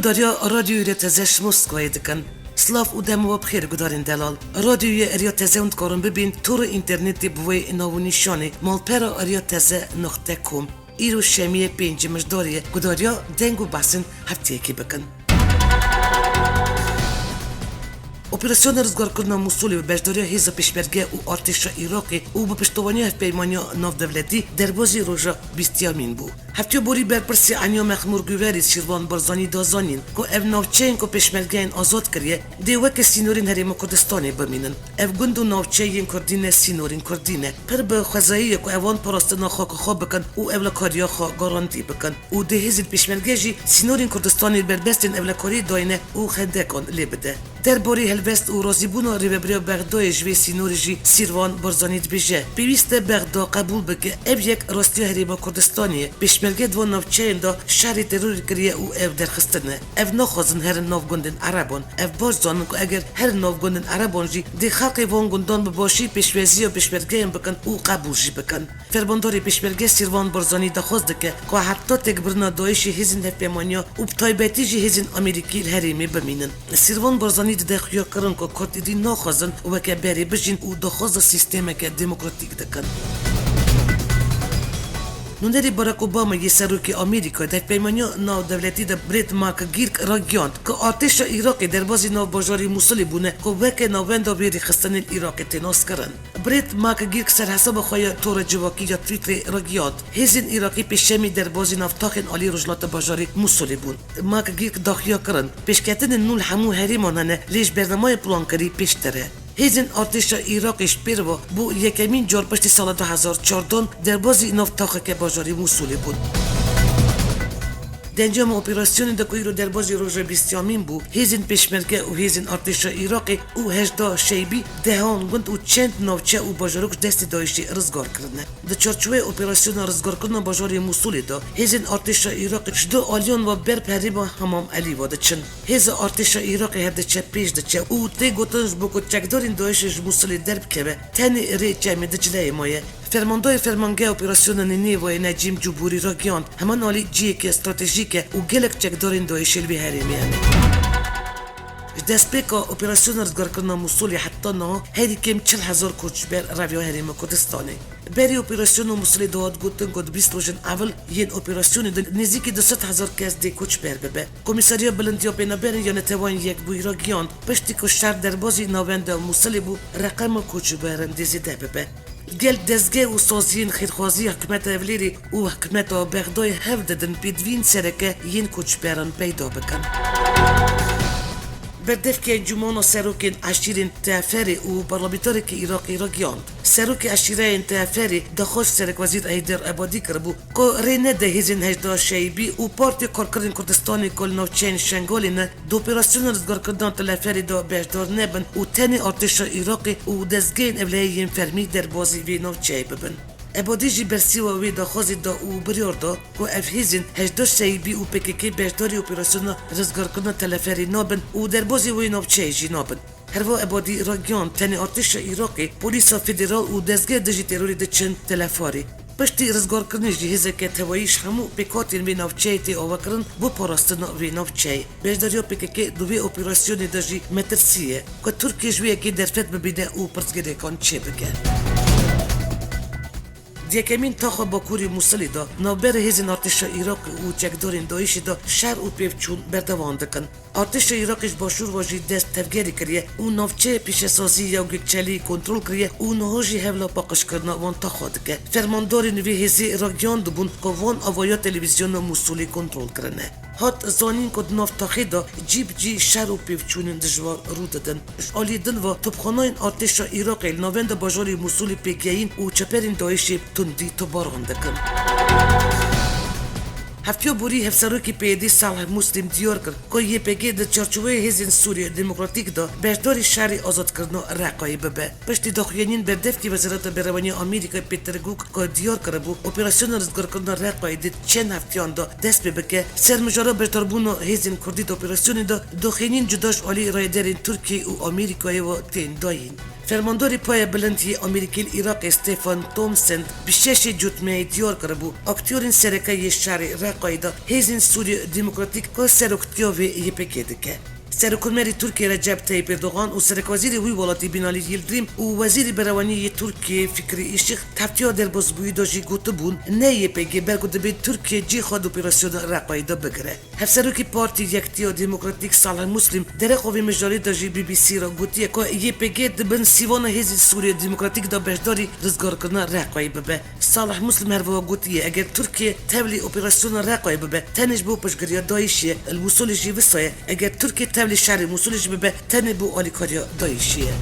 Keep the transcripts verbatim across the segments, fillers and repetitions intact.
Guhdariya Radyoyê Rêya Teze ji Moskvayê dikin. Silav û dem we bi xêr gudarên delal. Radyoyê Rêya Teze hûn dikarin bibîn tora înternetê bi wê nav û nîşanê malpera Rêya Teze noqte com. Îro şemiyê pêncî Mijdarê ye, guhdariya deng û behsên hefteyekê bikin. Operasyona rizgarkirina Mûsilê bi beşdariya hêza pêşmerge û artêşa Iraqê û bi piştevaniya Hevpeymaniya Navdewletî derbazî roja bîstiya Mîn bû. Heftiya borî berpirsê Eniya Mexmûr Guverî Şîrvan Barzanî da zanîn ku ev navçeyên ku pêşmergeyên azad kiriye dê weke sînorên Herêma Kurdistanê bimînin. Ev gund û navçeyên kurdî ne sînorên kurdî ne. Pir bi xwezayî ye ku ewan parastina xaka xwe bikin û ewlekariya xwe garantî bikin û dê hêzên pêşmerge jî sînorên Kurdistanê berbestên ewlekariyê dayne û xendekan lê bide. Derbarê helwest û razîbûna rêveberiya Bexdayê ji vê sînorê jî Sîrvan Barzanî dibêje, pêwîst e Bexda qebûl bike ev yek rastiya Herêma Kurdistanê ye. Pêşmerge di van navçeyên de şerê terorê kiriye û ev derxistin e. Ev naxwazin herin nav gundên Ereban. Ev baş zanin ku eger herin nav gundên Ereban jî dê xelkê van gundan bi başî pêşweziya pêşmergeyên bikin û qebûl jî bikin. Fermandarê pêşmerge Sîrvan Barzanî daxwaz dike ku heta têkbirina DAIŞê hêzên hevpêmaniya û bi taybetî jî hêzên Amerîkî li herêmê bimînin. Sîrvan Barzanî dide xuyakirin ku Kurd êdî naxwazin weke berê bijîn û daxwaza sîstemeke demokratîk dikin. Nûnerê Barack Obama yê serokê Amerîkayê di Hevpeymaniya Navdewletî de Brett McGurk ragihand ku artêşa Iraqê derbazî nav bajarê Mûsilê bûne ku weke navenda vê rêxistinên Iraqê tê naskirin. Brett McGurk ser hesaba xwe ya tora civakî ya Twitterê ragihand, hêzên Iraqî pêşemî derbazî nav taxên alî rojhilata bajarê Mûsilê bûn. McGurk daxuya kirin, pêşketinên nû li hemû herêman hene, lê ji bernameyê plankirî pêştir e. Hêzên artêşa Iraqê ji pêr ve bo yekemîn car piştî sala du hezar çardan derbazî nav taxeke bajarê Mûsilê bûn. Di encama operasyonê de ku îro derbazî roja bîstiya Mîn bû, hêzên pêşmerge û hêzên artêşa Iraqê û hejda Şeybî dehan gund û çend navçe û bajarok ji destê DAIŞê rizgar kirine. Di çarçoveyê operasyona rizgarkirina bajarê Mûsilê de hêzên artêşa Iraqê ji du aliyan ve ber bi herêma Hemam Elî ve diçin. Hêza artêşa Iraqê her diçe pêş diçe û tê gotin ji bo ku çekdarên DAIŞê ji Mûsilê derbikeve, tenê rê çemê Dicleyê maye. Fermandayê Fermangeha Operasyona Nînêvayê Necîm Cubûrî ragihand, heman alî ciheke stratejîk e û gelek çekdarên DAIŞê li vê herêmê hene. Ji destpêka operasyona rizgarkirina Mûsilê heta niha herî kêm çil hezar koçber reviya Herêma Kurdistanê. Berî operasyona Mûsilê dihat gotin ku di bîst rojên ewil yên operasyonê de nêzîkî du sed hezar kes dê koçber bibe. Komîsariya Bilind ya Pênaberên ya Neteweyên Yekbûyî ragihand, piştî ku şer derbazî navenda Mûsilê bû, reqema koçberan dê zêde bibe. Gel dezgeh û saziyên xêrxwazî hikûmeta Hevlêrê û hikûmeta Bexdayê hewl didin pêdiviyên sereke yên koçberan peyda bikin. Berdevkê Encûmena Serokên Eşîrên Teferê û parlamenterekî Iraqê ragihand, serokê eşîreyên Teferê daxwaz ji serekwezîr Heyder Ebadî kiribû ku rê nede hêzên hejda Şeybî û Partiya Karkerên Kurdistanê ku li navçeyên Şengalê ne, di operasyona rizgarkirina Teleferê de beşdar nebin û tenê artêşa Iraqê û dezgehên ewlehiyê yên fermî derbazî vê navçeyê bibin. Ebadî jî bersîva wê daxwazê da û biryar da ku ev hêzên hejda Şeybî û P K K beşdarî operasyona rizgarkirina Teleferê nabin û derbazî wê navçeyê jî nabin. Herwiha Ebadî ragihand, tenê artêşa Iraqê, polîsa federal û dezgeh dijî terorê diçin Teleferê. Piştî rizgarkirinê jî hêzeke tevayî ji hemû pêkhatên vê navçeyê tê avakirin bo parastina vê navçeyê. Beşdariya P K K di vê operasyonê de jî metirsî ye ku Tirkiye ji wê yekê derfet bibîne û pirsgirêkan çêbike. Di yekemîn taxa bakurê Mûsilê de navbera hêzên artêşa Iraqê û çekdarên DAIŞê de şer û pêvçûn berdewam dikin. Artêşa Iraqê ji başûr ve jî dest tevgerê kiriye û navçeya pîşesazî ya Gökçelî kontrol kiriye û niha jî hewla paqijkirina wan taxa dike. Fermandarên vê hêzê ragihandibûn ku van avaya televîzyona Mûsilê kontrol kirine. Hat zanîn ku di nav taxê de cî bi cî şer û pêvçûnên dijwar rû didin. Ji alî din ve topxanayên artêşa Iraqê li navenda bajarê Mûsilê pêgehîn û çeperên DAIŞê bi tundî tobaran dikin. Heftiya borî hevserokê P Y D Salih Muslim diyar kir ku Y P G di çarçoveyê Hêzên Sûriya Demokratîk de beşdarî şerê azadkirina Reqayê bibe. Piştî daxuyaniyên berdevkî Wezareta Berewanî ya Amerîkayê Peter Cook ku diyar kiribû, operasyona rizgarkirina Reqayê di çend heftiyan de dest pê bike, ser mijara beşdarbûna hêzên Kurdî di operasyonê de daxuyaniyên cuda ji alî rayedarên Tirkiyê û Amerîkayê ve tên dayîn. Fermandorê Paya Bilind yê Amerîkî li Iraqê Stephen Townsend bi şeşê cotmeyê diyar kiribû, aktiyarên sereke yê şerê Reqayê de Hêzên Sûriya Demokratîk ku seroktiya vê Y P G dike. Serokkomarê Tirkiyê Recep Tayyip Erdogan û serekwezîrê wî welatî Binali Yildirim û Wezîrê Bereweniyê yê Tirkiyê Fikrî Işık di hefteya derbasbûyî de jî gotibûn, ne Y P G, belku divê Tirkiye cihê xwe di operasyona Reqayê de bigire. Hevserokê Partî Yektiya Demokratîk Salih Muslim derheqê vê mijarê de jî B B C re gotiye ku Y P G di bin sîvana Hêzên Sûriya Demokratîk de beşdarî rizgarkirina Reqayê bibe. Salih Muslim her wiha gotiye, eger Tirkiye tevlî operasyona Reqayê bibe, tenê ji bo piştgiriya DAIŞê ye, li Mûsulê jî wisa ye. Eger Tirkiye tevlî şerê Mûsulê jî bibe, tenê bo alîkariya DAIŞê ye.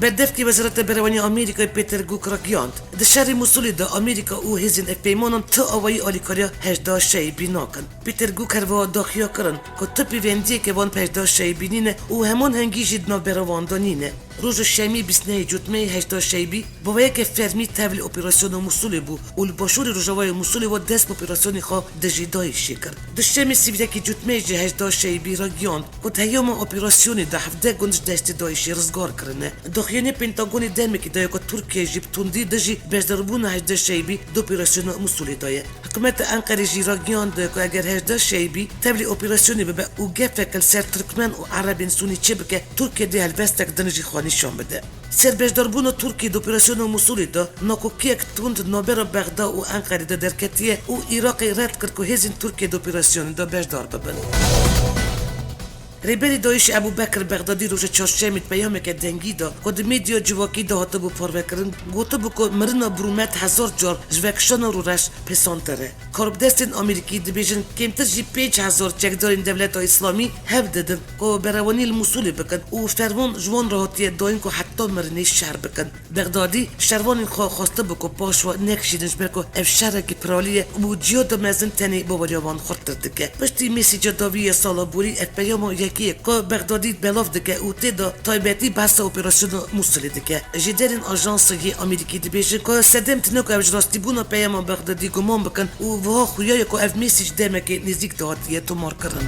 Berdevkê Wezareta Berewenî ya Amerîkayê Peter Guk ragihand, di şerê Mûsulê de Amerîka û hêzên hevpeymanan ti awayî alîkariya Hejda Şeibî nakin. Peter Guk her wiha daxuya kirin ku ti pêvendiyeke van Hejda Şeibî nîne û heman hengî jî di navbera wan de nîne. Roja Şemî bîst nehê Cotmeyê Hejda Şeibî bi weyeke fermî tevlî operasyona Mûsulê bû û li başûrê rojavayê Mûsulê ve dest bi operasyonê xwe dijî DAIŞê kir. Duşemê sîvî yekê Cotmeyê jî Hejda Şeibî ragihand ku di heyama operasyonê de hevdeh gund ji destê DAIŞê rizgar kirine. Daxuyaniyê Pentagonê demekê daye ku Tirkiye jî bi tundî dijî beşdarbûna Hejda Şeibî di operasyona Mûsulê de ye. Hikûmeta Enqerê jî ragihandiye ku eger Hejda Şeibî tevlî operasyonê bibe û gefek li ser Tirkmen û Erebên Sûnî çêbike, Tirkiye dê helbestek din jî xwe nîşan bide. Ser beşdarbûna Tirkiyê di operasyona Mûsulê de nakokiyek tund di navbera Bexda û Enqerê de derketiye û Iraqê red kir ku hêzên Tirkiyê di operasyonê de beşdar bibin. Rêberê DAIŞ Ebû Bekir Bexdadî roja çarşemê di peyameke dengî de ku di medya civakî de hatibû parvekirin, gotibû ku mirina bi rûmet hezar car ji vekişana rûreş pesantir e. Karbidestên Amerîkî dibêjin, kêmtir jî pênc hezar çekdarên Dewleta Îslamî hev didin ku berewanî li Mûsulê bikin û ferman ji wan re hatiye dayîn ku heta mirinê şer bikin. Bexdadî şervanên xwe xwestibû ku paş we nekişînin, ji ber ku ev şerekî piralî ye û cihada mezin tenê baweriya wan xurttir dike. Piştî mesîca dawî ya sala borî, ev peyama yekê ye ku Bexdadî belav dike û tê de taybetî behsa operasyona Mûsilê dike. Jêderên ajansê yê Amerîkî dibêjin ku sedem tune ku ev ji rastîbûna peyama Bexdadî guman bikin û wiha xuya ye ku ev mesîc demekê nêzîk de hatiye tomarkirin.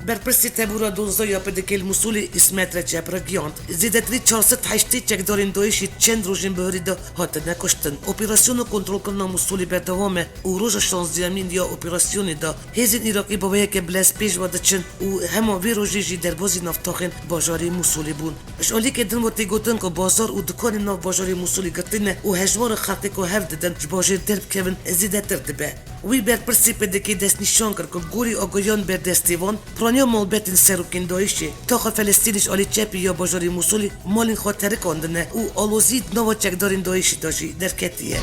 Berpirsê Tebûra duwazdeh ya P D K li Mûsulê Îsmet Recep ragihand, zêdetirî çar sed heştê çekdarên DAIŞê çend rojên bihurî de hatine kuştin. Operasyona kontrolkirina Mûsulê berdewam e û roja şazdehemîn ya operasyonê de hêzên Iraqî bi weyeke bilez pêş ve diçin û hema vê rojê jî derbazî navtaxên bajarê Mûsulê bûn. Ji aliyekê din ve tê gotin ku bazar û dikanên nav bajarê Mûsulê girtîne û hejmara xelkê ku hev didin ji bajêr derbikevin zêdetir dibe. Wî berpirsê P D K destnîşan kir ku gorî agahiyan berdestê wan, piraniya malbetên serokên DAIŞê, taxa Felestînê ji alî çepî ya bajarê Mûsulê malên xwe terikandine û alozî di nava çekdarên DAIŞê de jî derketiye.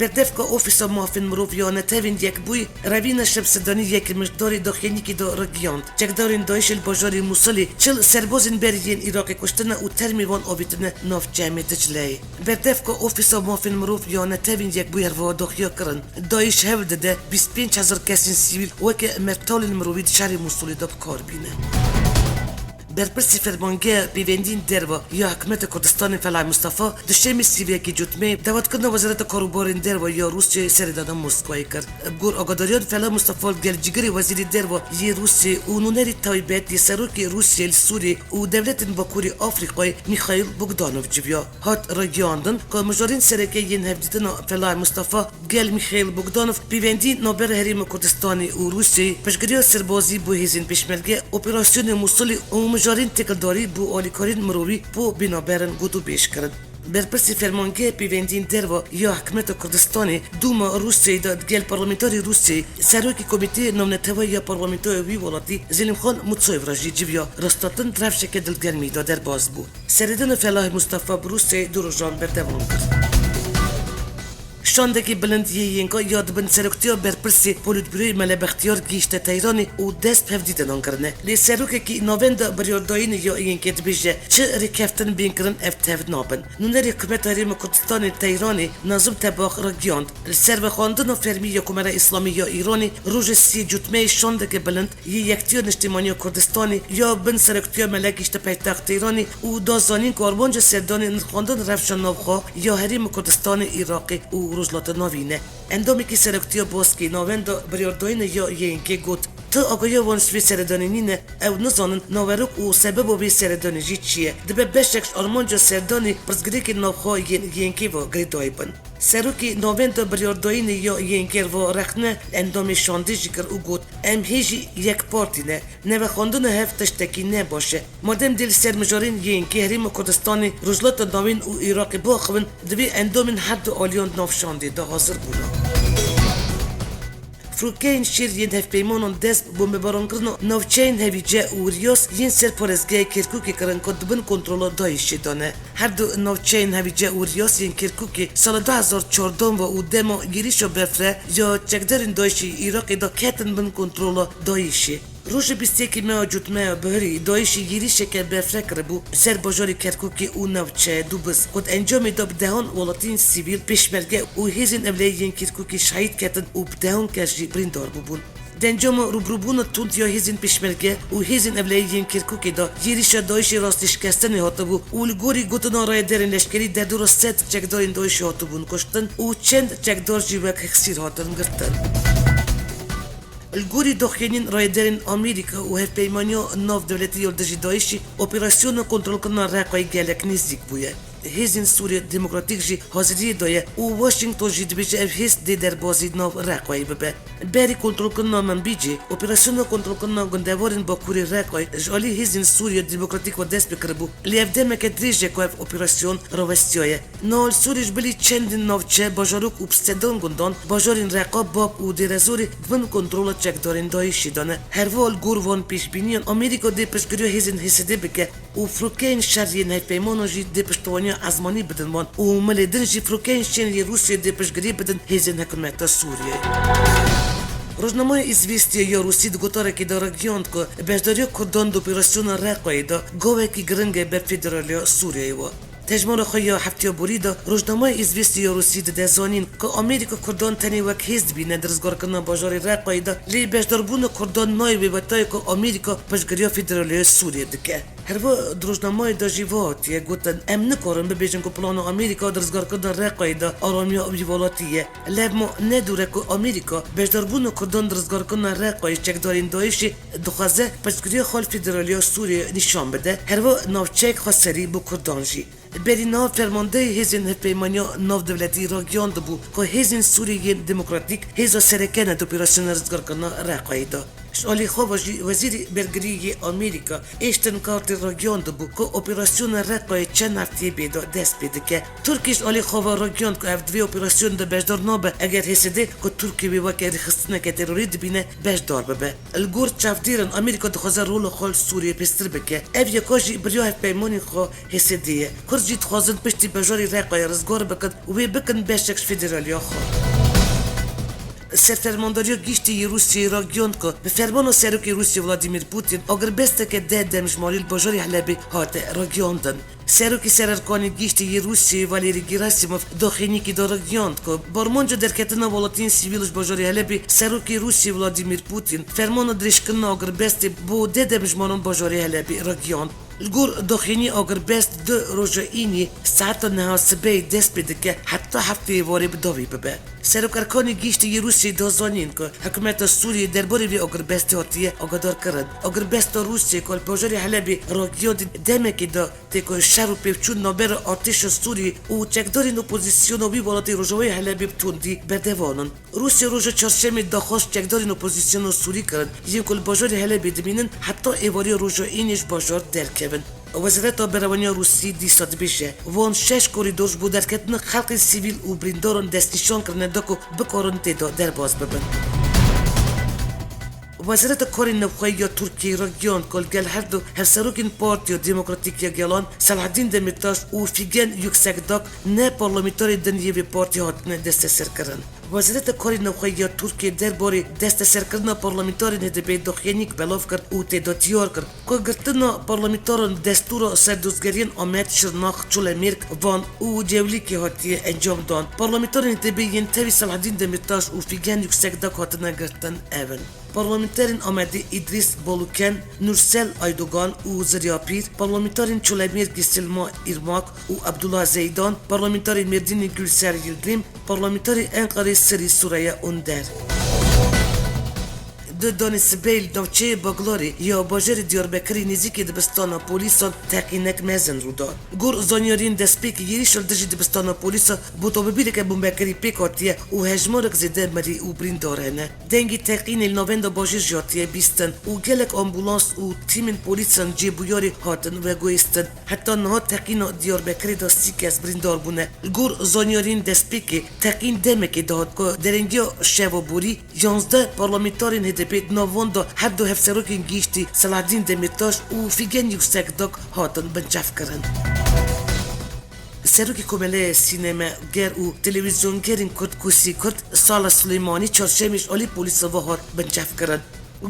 Berdevka Ofîsa Mafên Mirov ya Netewên Yekbûyî Revîna Şemsedanî yekê mijdarê daxuyaniyekê de ragihand, çekdarên DAIŞê li bajarê Mûsilê çil serbazên berî yên Iraqê kuştine û termê wan avêtine nav çemê Dicleyê. Berdevka Ofîsa Mafên Mirov ya Netewên Yekbûyî her wiha daxuya kirin, DAIŞ hewl dide bîst pênc hezar kesên sivîl weke mertalên mirovî di şerê Mûsilê de bi kar bîne. Berpirsê Fermangeha Pêvendiyên Derve ya Hikûmeta Kurdistanê Felay Mustafa duşemê sî û yekê Cotmeyê dawetkirina Wezareta Karûbarên Derve ya Rûsyayê serê dana Moskowayê kir. Bi gor agadariyan Felay Mustafa li gel cîgirê Wezîrê Derve yê Rûsyayê û nûnerê taybet yê Serokê Rûsyayê li Sûriyê û dewletên Bakurê Afrîkayê Mîxaîl Bogdanov civiya. Hat ragihandin ku mijarên sereke yên hevdîtina Felay Mustafa gel Mîxaîl Bogdanov, pêvendî navbera Herêma Kurdistanê û Rûsyayê, piştgiriya serbazî bo hêzên pêşmerge, operasyonê Mûsilê û mijarên têkildarî bo alîkariyên mirovî bo bênaberin gotûbêj kirin. Berpirsê Fermangehê Pêvendiyên Derve ya Hikûmeta Kurdistanê dûma Rûsyayê de digel parlamenterê Rûsyayê, serokê Komîteyê Navneteweyî ya Parlamentoya wî welatî Zelîmxan Mutsoyev re jî civiya. Rasthatin di rewşeke dilgermî de derbas bû. Serêdana Felahê Mustafa bi Rûsyayê du rojan berdewam kir. Şandekî bilind yê Yênka ya di bin seroktiya berpirsê Polîtbûroyê Mele Bextiyar gihîşte Teyranê û dest bi hevdîtinan kirine. Lê serokekî Navenda Biryardayînê ya Yênkê dibêje, çi rêkeftin bên kirin ev tev nabin. Nûnerê Hikûmeta Herêma Kurdistanê Teyranê Nazim Tebax ragihand, li ser vexwendina fermî ya Komara Îslamî ya Îranê rojê sî Cotmeyê şandeke bilind yê Yektiya Niştimanî ya Kurdistanê ya bin seroktiya Mele gihîşte paytext Teyranê û da zanîn ku armanca serdanê nirxandin rewşa navxwe ya Herêma Kurdistanê, Iraqê û Rojhilata Navîn e. Endamekî seroktiya baskê Navenda Biryardayînê ya Y N K got, Ti agahiya wan ji vê seredanê nîne, ew nizanin naverok û sebeba vê seredanê jî çi ye. Dibe beşek ji armanca serdanê pirsgirêkên navxwe yên Y N K ve girêdayî bin. Serokê Navenda Biryardayînê ya Y N K ve rexne li endamê şandê jî kir û got, Em hê jî yek partî ne. Nevexwandina hev tiştekî ne baş e. Madem dê li ser mijarên Y N K Herêma Kurdistanê, Rojhilata Navîn û Iraqê biaxivin, divê endamên her du aliyan di nav şandê de hazir bûna. Firokeyên şêr yên hevpeymanan dest bi bombebaran kirina navçeyên Hevîce û Riyas yên ser parêzgeha Kerkûkê kirin ku di bin kontrola DAIŞê de ne. Her du navçeyên Hevîce û Riyas yên Kerkûkê sala du hezar çardan ve û dema yêrîşa berfireh ya çekdarên DAIŞê Iraqê de ketin bin kontrola DAIŞê. Rojê bîst yekê meha Cotmeha Bihurî DAIŞê yêrîşeke berfireh kiribû ser bajarê Kerkûkê û navçeya Dûbiz, ku di encamê de bi dehan welatiyên sivîl, pêşmerge û hêzên ewleyayî yên Kerkûkê şehîd ketin û bi dehan kes jî birîndar bûbûn. Di encama rûbirûbûna tund ya hêzên pêşmerge û hêzên ewleyayî yên Kerkûkê de yêrîşa DAIŞê rastî şikestinê hatibû û li gorî gotina rayedarên leşkerî derdora sed çekdarên DAIŞê hatibûn kuştin û çend çekdar jî wek hêksîr hatin girtin. Li gorî daxuyaniyên rayedarên Amerîka û Hevpeymaniya Navdewletî ya li dijî DAIŞê, operasyona kontrolkirina Reqayê gelek nêzîk bûye. Hêzên Sûriya Demokratîk jî haziriyê de ye û Washington jî dibêje ev hêz dê derbazî nav Reqayê bibe. Berî kontrolkirina Minbicê, operasyona kontrolkirina gundewarên Bakurê Reqayê ji alî Hêzên Sûriya Demokratîk ve dest pê kiribû. Lê ev demeke dirêj e ku ev operasyon rawestiyaye. Niha li Sûriyê ji bilî çendin navçe, bajarok û bi sedan gundan, bajarên Reqa, Bab û Dêrezorê di bin kontrola çekdarên DAIŞê de ne. Herwiha li gor van pêşbîniyan, Amerîka dê piştgiriya hêzên H S D bike û firokeyên şer yên hevpeymanan jî dê piştevaniya ezmanî bidin wan û milê din jî firokeyên şên yên Rûsyayê dê piştgirî bidin hêzên hikûmeta Sûriyeyê. Rojnameya Îzvîstiya ya Rûsî di gotarekê de ragihand ku beşdariya Kurdan di operasyona Reqayê de gavekî giring e ber federaliya Sûriyeyê ve. Tejmara xwe ya hefteya borî de Rojnameya Îzvîstiya ya Rûsî dide zanîn ku Amerîka Kurdan tenê wek hêz dibîne di rizgarkirina bajarê Reqayê de, lê beşdarbûna Kurdan nayê wê wetayê ku Amerîka piştgiriya federaliya Sûriyê dike. Herwiha di rojnamayê de jî ve hatiye gotin, Em nikarin bibêjin ku plana Amerîka di rizgarkirina Reqayê de aramiya wî welatî ye. Lê ev ma ne dûr e ku Amerîka beşdarbûna Kurdan di rizgarkirina Reqayê çekdarên DAIŞê dixwaze piştgiriya xwe li federaliya Sûriyê nîşan bide, herwiha navçeyek xweserî bo Kurdan jî. Berî niha fermandeyê hêzên hevpeymaniya navdewletî ragihiyandibû ku hêzên Sûriyê yên demokratîk hêza sereke ne di operasyona rizgarkirina Reqayê de. Ji alî xwe ve jî wezîrê bergirî yê Amerîka Ashton Carter ragihiyandibû ku operasyona Reqayê çend hefteyê bê de dest pê dike. Tirkiye ji alî xwe ve ragihiyand ku ev di vê operasyonê de beşdar nabe eger H S D ku Tirkiye wê weke rêxistineke terorî dibîne beşdar bibe. Li gor çavdêran Amerîka dixwaze rola xwe li Sûriyê pêztir bike. Ev yeka jî bi riya hevpeymanên xwe H S D ye. Kurd jî dixwazin piştî bajarê Reqayê rizgar bikin û wê bikin beşek ji federaliya xwe. Serfermandariya Giştî yê Rûsyayê ragihand ku bi fermana Serokê Rûsyayê Vladimir Putin agirbesteke deh demjimariya li bajarê Helebê hate ragihandin. Serokê Sererkanê Giştî yê Rûsyayê Valeriy Gerasimov daxuyaniyekê de ragihand ku bi armanca derketina welatiyên sivîl ji bajarê Helebê Serokê Rûsyayê Vladimir Putin fermana dirêjkirina agirbestê bo deh demjimaran bajarê Helebê ragihand. Li gor daxuyaniyê agirbest di roja îniyê saeta neha sibehê dest pê dike, heta heftê êvarê bi dawî bibe. Serokerkanê Giştî yê Rûsyayê da zanîn ku hikûmeta Sûriyê derbarê vê agirbestê hatiye agadarkirin. Agirbesta Rûsyayê ku li bajarê Helebê ragihiyandî demekê de tê ku şer û pêvçûn navbera artêşa Sûriyê û çekdarên opozisyona wî welatê rojavayê Helebê bi tundî berdewam in. Rûsya roja çarşemê daxwaz çekdarên opozisyona Sûrî kirin, yên ku li bajarê Helebê dimînin heta êvariya roja înê ji bajar derkevin. Wezareta Berevaniya Rûsî dîsa dibêje, wan şeş korîdor ji bo derketina xelkên sivîl û birîndaran destnîşan kirine da ku bikarin tê de derbas bibin. Wezareta Karên Navxweyî ya Tirkiyeyê ragihand ku li gel her du hevserokên Partiya Demokratîk ya Gelan Selahaddîn Demirtaş û Fîgen Yuksekdag ne parlamenterê din yê vê partiyê hatine desteserkirin. Wezareta Karên Navxweyî ya Tirkiyê derbarê desteserkirina parlamenterên H D P'ê daxuyaniyek belav kir û tê de diyar kir ku girtina parlamenteran destûra serdozgeriyên Amed, Şirnax, Çolemêrg, Van û Cewlîgê hatiye encamdan. Parlamenterên H D P'ê yên tevî Selahaddîn Demirtaş û Fîgen Yuksekdag hatine girtin ev in: Parlamenterên Amedê Îdrîs Baluken, Nursel Aydogan û Ziryapîr, parlamenterên Çolemêrgê Silma Îrmak û Abdullah Zeydan, parlamenterê Mêrdînê Gülser Yildirim, parlamenterê Enqerê Sirî Sureya Onder. Di danê sibê li navçeyê Baglarê ya bajarê Diyarbekirê nêzîkî dibistana polîsan teqînek mezin rû da. Gor zanyariyên destpêkê, êrîşa li dijî dibistana polîsa bi otomobîleke bombekirî pêk hatiye û hejmarek zêde mirî û birîndar hene. Dengê teqînê li navenda bajêr jî hatiye bîstin û gelek ambulans û tîmên polîsan cêbûyarê hatin veguhêstin. Heta niha teqîna Diyarbekirê de sî kes birîndar bûne. Li gor zanyariyên destpêkê, teqîn demekê dihat ku derengiya şeva borî yanzdeh parlamenterên H D P, di nav wan de her du hevserokên gihîştî Selahaddîn Demîrtaş û Fîgen Yuksekdag, hatin binçavkirin. Serokê Komeleya Sînemeger û Televîzyongerên Kurd Kusî Kurd Salih Silêmanî çarşemê ji alî polîsan ve hat binçavkirin.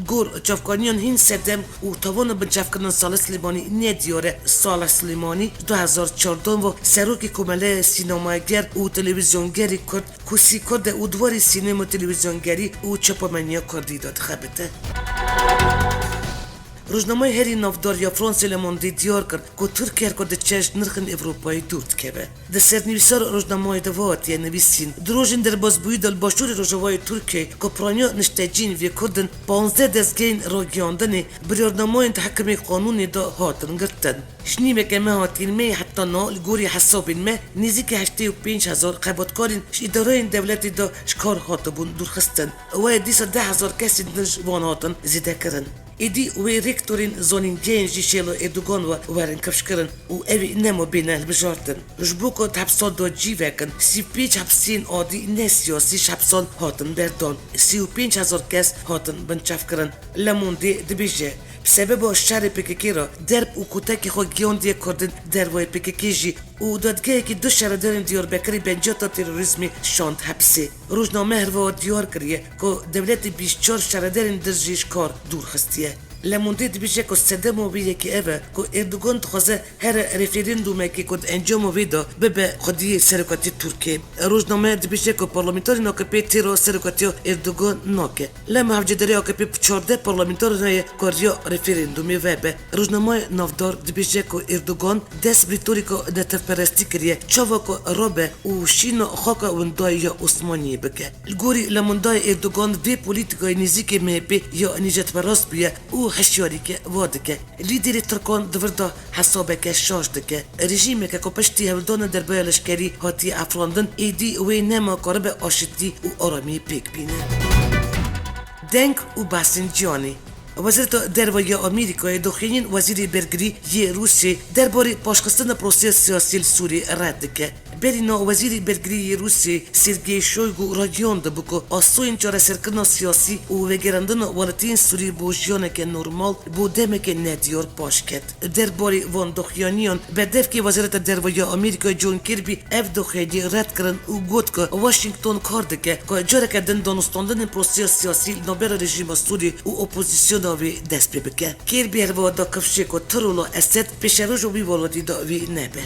Gor çavkaniyan hîn sedem û tawana binçavkirina Salih Silêmanî nediyar e. Salih Silêmanî ji du hezar çardeh ve serokê Komeleya Sînemager û Televîzyongerê Kurd Kusî Kurd e û di warê sînema, televîzyongerî û çapemeniya Kurdî de dixebite. Rojnameya herî navdar ya Fransê Le Monde diyar kir ku Tirkiye her ku diçe ji nirxên Ewropayê dûr dikeve. Di sernivîsar rojnamayê de ve hatiye nivîsîn, di rojên derbasbûyî de li başûrê rojavayê Tirkiyeyê ku piraniya nişteciyên vê Kurd in, panzdeh dezgehên ragiyandinê biryarnamayên di hikimê qanûnê de hatin girtin. Ji nîveke me hatîn meyê heta niha li gorî hesabên me nêzîkî heştê û pênc hezar xebatkarên ji îdareyên dewletê de ji kar hatibûn dûrxistin. Wê dîsa deh hezar kesên din ji wan hatin zêdekirin. Êdî wê rektorên zanîngehên jî şêla Erdogan ve werin kifşkirin û ew ê nema bêne hilbijartin. Ji bo ku di hepsa de cî vekin, sî û pênc hepsiyên adî ne siyasî ji hepsan hatin berdan. Sî û pênc hezar kes hatin binçavkirin. Le Monde dibêje, bi sebeba şerê P K K re derb û kotekê xwe giyandiye Kurdên dervayê P K K jî û dadgehekî du şaredarên Diyarbekirê benciyata terorîzmê şand hepsê. Rojname herwiha diyar kiriye ku dewletê bîst çar şaredarên din jî ji kar dûr xistiye. Le Monde dibêje ku sedema wê yekê ev e ku Erdogan dixwaze here referandûmekê ku di encama wê de bibe xwediyê serokatiyê Tirkiyê. Rojname dibêje ku parlamenterên A K P têra serokatiya Erdogan nake. Lem hevcedarê A K P bi çardeh parlamenteran heye ku riya referandûmê vebe. Rojnameya navdar dibêje ku Erdogan dest bi rîtorîka netewperestî kiriye, çawa ku rabe û şîna xaka windayê ya Osmaniyê bike. Li gorî Le Mondayê Erdogan vê polîtîkayê nêzîkê M H P ya nîjadperast bûye û hişyarîke va dike. Lîderê Tirkan di vir de hesabeke şaş dike. Rejîmeke ku piştî hewldana derbeya leşkerî hatiye afirandin, êdî wê nema karibe aşitî û aramî pêk bîne. Deng û behsên cîhanê. Wezareta Derve ya Amerîkayê daxuyaniyên Wezîrê Bergirî yê Rûsê derbarê paşxistina proseya siyasî li Sûriyê red dike. Berî niha Wezîrê Bergirî yê Rûsê Sergey Shoygu ragihandibû ku asoyên çareserkirina siyasî û vegerandina welatiyên Sûrî bo jiyaneke normal bo demeke nediyar paş ket. Derbarê van daxuyaniyan berdevkê Wezareta Derve ya Amerîkayê John Kirby ev daxuyanî red kirin û got ku Washington kar dike ku careke din danûstandinên proseya siyasî li navbera rejîma Sûrî û opozîsyona wê dest pê bike. Kirby herwiha da kifşê ku Tirola Esed pêşeroja wî welatî de wî nebe.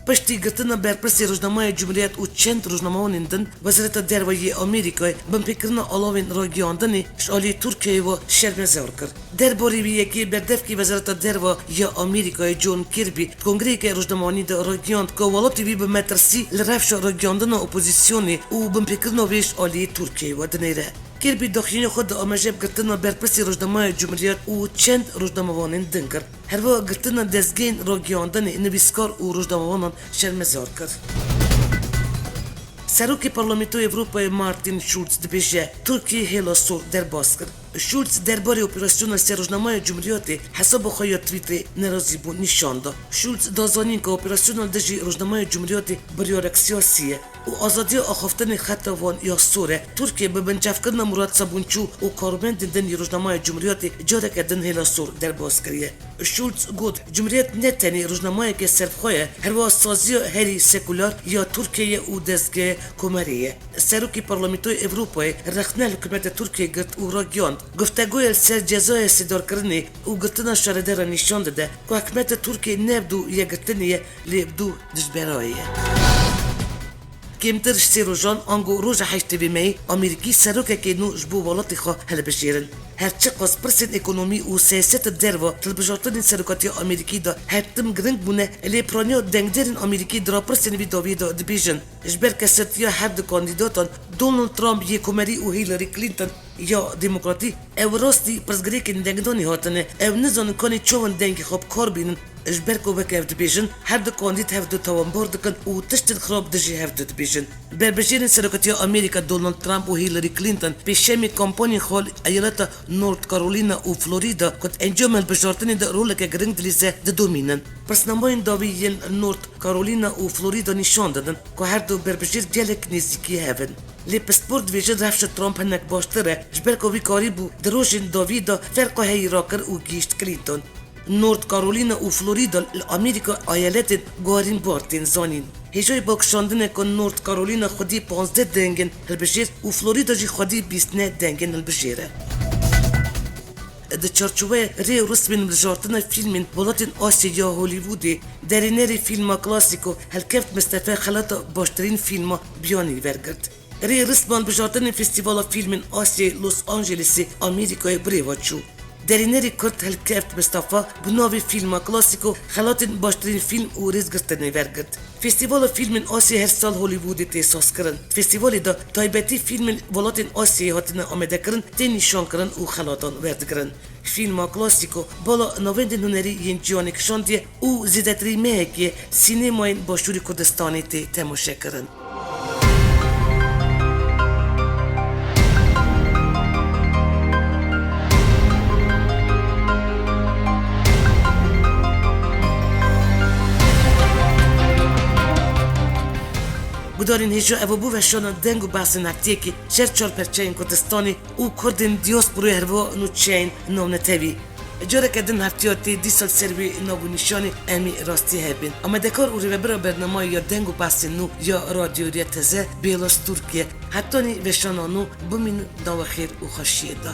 Piştî girtina berpirsê rojnameya Cumhuriyet û çend rojnamewanên din, Wezareta Derve yê Amerîkayê binpêkirina alavên ragihandinê ji aliyê Tirkiyeyê ve şermezar kir. Derbarê vê yekê berdevkê Wezareta Derve ya Amerîkayê John Kirby di kongreyeke rojnamewanî de ragihand ku welatê wî bi metirsî li rewşa ragihandina opozîsyonê û binpêkirina wê ji aliyê Tirkiyeyê ve dinêre. Kirby daxuyanî xwe di ameje bi girtina berpirsê rojnameya Cumhuriyet û çend rojnamevanên din kir. Herwiha girtina dezgehên ragihandinê, nivîskar û rojnamevanan şermezar kir. Serokê Parlamentoya Ewropayê Martin Schulz dibêje, Tirkiye hêla sor derbas kir. Schulz derbarê operasyona ser rojnameya Cumhuriyetê hesaba xwe ya Twitterê nerazîbûn nîşan da. Schulz da zanîn ku operasyona dijî rojnameya Cumhuriyetê biryarek siyasî ye û azadiya axaftinê xeta wan ya sor e. Tirkiye bi binçavkirina Murat Sabunçu û karmendên din yê rojnameya Cumhuriyetê careke din hêla sor derbas kiriye. Schulz got, Cumhuriyet ne tenê rojnameyeke serbixwe ye, herwiha saziya herî sekular ya Tirkiyeyê û dezgehê komarê ye. Serokê Parlamentoya Ewropayê rexne li hikûmeta Tirkiyê girt û ragihand, guftegoya li ser cezaya sêdarkirinê û girtina şaredaran nîşan dide ku hikûmeta Tirkiyê ne bi dû yekgirtinê ye, lê bi dû dijberayê ye. Kêmtir ji sê rojan ango roja heştê vê meyê Amerîkî serokekê nû ji bo welatê xwe hilbijêrin. Her çiqas pirsên ekonomî û siyaset derva hilbijartinên serokatiya Amerîkî de her tim giring bûne, lê piraniya dengdêrên Amerîkî di rapirsên vî dawiyê de dibêjin, ji ber kesirtiya her du kandîdatan Donald Trump yê komerî û Hillary Clinton ya demokratî, ew rastî pirsgirêkên dengdanê hatine, ew nizanin kanê çawan dengê xwe bi kar bînin, ji ber ku wek ev dibêjin, her du kandîd hev du tawanbar dikin û tiştên xirab dijî hev du dibêjin. Berbijêrên serokatiya Amerîka Donald Trump û Hillary Clinton pêşemê kampanyên xwe li eyaleta North Carolina û Florida ku di encama hilbijartinê de roleke giring dilîze didomînin. Pirsnamayên dawî yên North Carolina û Florida nîşan didin ku her du berbijêr gelek nêzîkî hev in. Lê pispor dibêjin rewşa Trump hinek baştir e, ji ber ku wî karîbû di rojên dawî de ferqa heyî rakir û gihîşt Clinton. North Carolina û Florida li Amerîka eyaletên guharîn bar tên zanîn. Hêjayî balkişandin e ku North Carolina xwedî panzdeh dengên hilbijêr û Florida jî xwedî bîst neh dengên hilbijêr e. Di çarçoveya rê û rismên hilbijartina fîlmên welatên Asyayê ya Hollywoodê, derênerê fîlma klasîko Helkeft Mistefe xelata baştirîn fîlma biyanî wergirt. Rê û risma hilbijartinên Festîvala Fîlmên Asyayê Los Angelesê Amerîkayê bi rê ve çû. Derênerê Kurd Helkeft Mistefa bi navê fîlma klasîko xelatên baştirîn fîlm û rêzgirtinê wergirt. Festîvala Fîlmên Asyayê her sal Hollywoodê tê sazkirin. Festîvalê de taybetî fîlmên welatên Asyayê hatine amadekirin, tên nîşankirin û xelatan werdigirin. Fîlma klasîko bala navendên hunerî yên cîhanê kişandiye û zêdetirî mehekê sînemayên Başûrê Kurdistanê tê temaşekirin. Gudarên hêja, ev bû veşana deng û behsên heftiyekê ji her çar perçeyên Kurdistanê û Kurdên diasporayê herwiha nûçeyên navnetewî. Careke din heftiya tê dîsa li ser wê nav û nîşanê em ê rastî hebin. Amadekar û rêvebira bernamayê ya deng û behsên nû ya Radyo Rêya Teze Bêla Stûrk ye. Hetanî veşana nû bimînin di xêr û xweşiyê de.